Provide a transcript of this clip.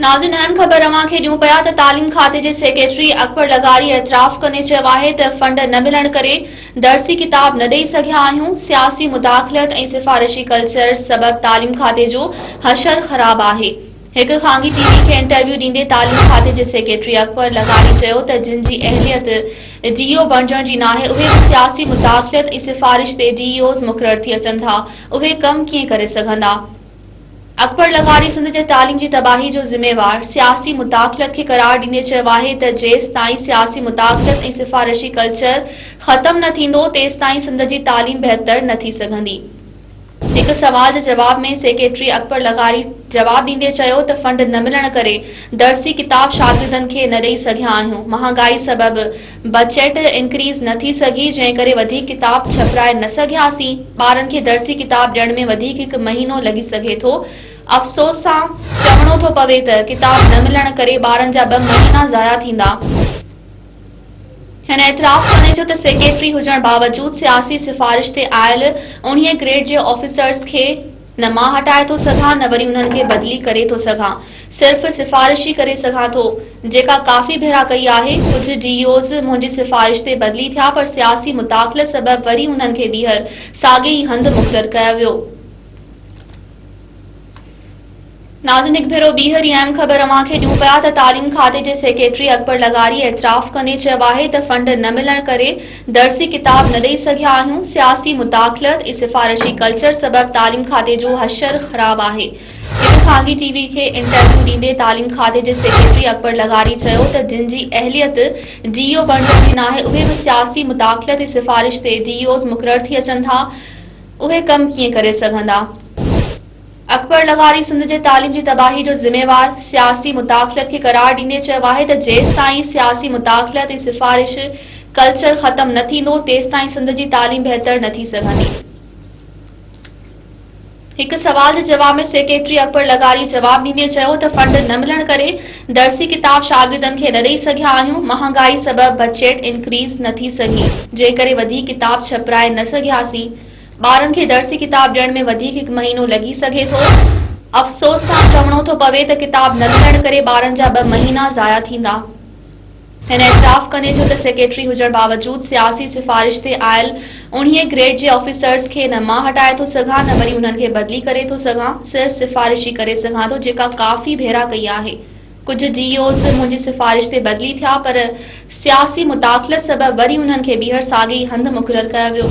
ناظرين اهم خبر اوهان کي ڏيون پيا ته تعليم کاتي جي سيڪريٽري اڪبر لغاري اعتراف ڪندي چيو آهي ته فنڊ نه ملڻ ڪري درسي ڪتاب نه ڏئي سگهيا آهيون، سياسي مداخلت ۽ سفارشي ڪلچر سبب تعليم کاتي جو حشر خراب آهي. هڪ خانگي ٽي وي کي انٽرويو ڏيندي تعليم کاتي جي سيڪريٽري اڪبر لغاري چيو ته جن جي اهليت ڊي او بڻجڻ جي ناهي اهي به سياسي مداخلت ۽ سفارش تي ڊي اوز مقرر ٿي اچن ٿا اهي ڪم ڪيئن ڪري سگهندا. اڪبر لغاري سنڌ جي تعليم جي تباهي جو ذميوار سياسي مداخلت کي قرار ڏيندي چيو آهي ته جيستائين سياسي مداخلت ۽ سفارشي ڪلچر ختم نه ٿيندو تيستائين سنڌ جي تعليم بهتر نه ٿي سگهندي. هڪ سوال جي جواب ۾ سيڪريٽري اڪبر لغاري جواب ڏيندي چيو ته فنڊ نه ملڻ ڪري درسي ڪتاب شاگردن کي نه ڏئي سگهيا آهيون، مهانگائي سبب بجيٽ انڪريز نه ٿي سگهي جنهن ڪري وڌيڪ ڪتاب ڇپرائي نه سگهياسين، ٻارن کي درسي ڪتاب ڏيڻ ۾ وڌيڪ هڪ مهينو لڳي سگهي ٿو، افسوس سان چوڻو ٿو پوي ته ڪتاب نه ملڻ ڪري ٻارن جا ٻه مهينا ضايع ٿيندا. هن اعتراف ڪندي چيو ته سيڪريٽري هجڻ باوجود سياسي سفارش تي آيل اوڻيهه گريڊ جي آفيسرز کي نه مان هٽائي ٿو سگهان نه وري انهن کي بدلي ڪري ٿو سگهان، صرف سفارش ئي ڪري سگهان ٿو، جيڪا ڪافي ڀيرا ڪئي آهي، ڪجهه ڊي اي اوز منهنجي سفارش تي بدلي ٿيا پر سياسي مداخلت سبب وري انهن کي ٻيهر ساڳئي ئي هنڌ مقرر ڪيو ويو. ناظرين هڪ ڀيرو ٻيهر هي اهم خبر اوهان کي ڏيون پيا ته تعليم کاتي جي سيڪريٽري اڪبر لغاري اعتراف ڪندي چيو آهي ته فنڊ نه ملڻ ڪري درسي ڪتاب نه ڏئي سگهيا آهيون، سياسي مداخلت ۽ سفارشي ڪلچر سبب تعليم کاتي جو حشر خراب آهي. هڪ خانگي ٽي وي کي انٽرويو ڏيندي تعليم کاتي جي سيڪريٽري اڪبر لغاري چيو ته جن جي اهليت ڊي او بڻجڻ جي ناهي اهي به سياسي مداخلت ۽ سفارش تي ڊي اوز مقرر ٿي اچن ٿا اهي ڪم ڪيئن ڪري سگهندا. اڪبر لغاري سنڌ جي تعليم جي تباهي جو ذميوار سياسي مداخلت کي قرار ڏيندي چيو آهي ته جيستائين سياسي مداخلت ۽ سفارش ڪلچر ختم نه ٿيندو تيستائين سنڌ جي تعليم بهتر نه ٿي سگهندي. هڪ سوال جي جواب ۾ سيڪريٽري اڪبر لغاري جواب ڏيندي چيو ته فنڊ نه ملڻ ڪري درسي ڪتاب شاگردن کي نه ڏئي سگهيا آهيون، مهانگائي سبب بجيٽ انڪريز نه ٿي سگهي جنهن ڪري وڌيڪ ڪتاب ڇپرائي نه سگهياسين. ٻارن کي درسي ڪتاب ڏيڻ ۾ وڌيڪ هڪ مهينو لڳي سگهي ٿو. افسوس سان چوڻو ٿو پوي ته ڪتاب نه ملڻ ڪري ٻارن جا ٻه مهينا ضايع ٿيندا. هن اعتراف ڪندي چيو ته سيڪريٽري هجڻ باوجود سياسي سفارش تي آيل اوڻيهه گريڊ جي آفيسرز کي نه مان هٽائي ٿو سگهان نه وري انهن کي بدلي ڪري ٿو سگهان، صرف سفارش ئي ڪري سگهان ٿو جيڪا ڪافي ڀيرا ڪئي آهي. ڪجهه ڊي اوز منهنجي سفارش تي بدلي ٿيا پر سياسي مداخلت سبب وري انهن کي ٻيهر ساڳئي ئي هنڌ مقرر ڪيو ويو.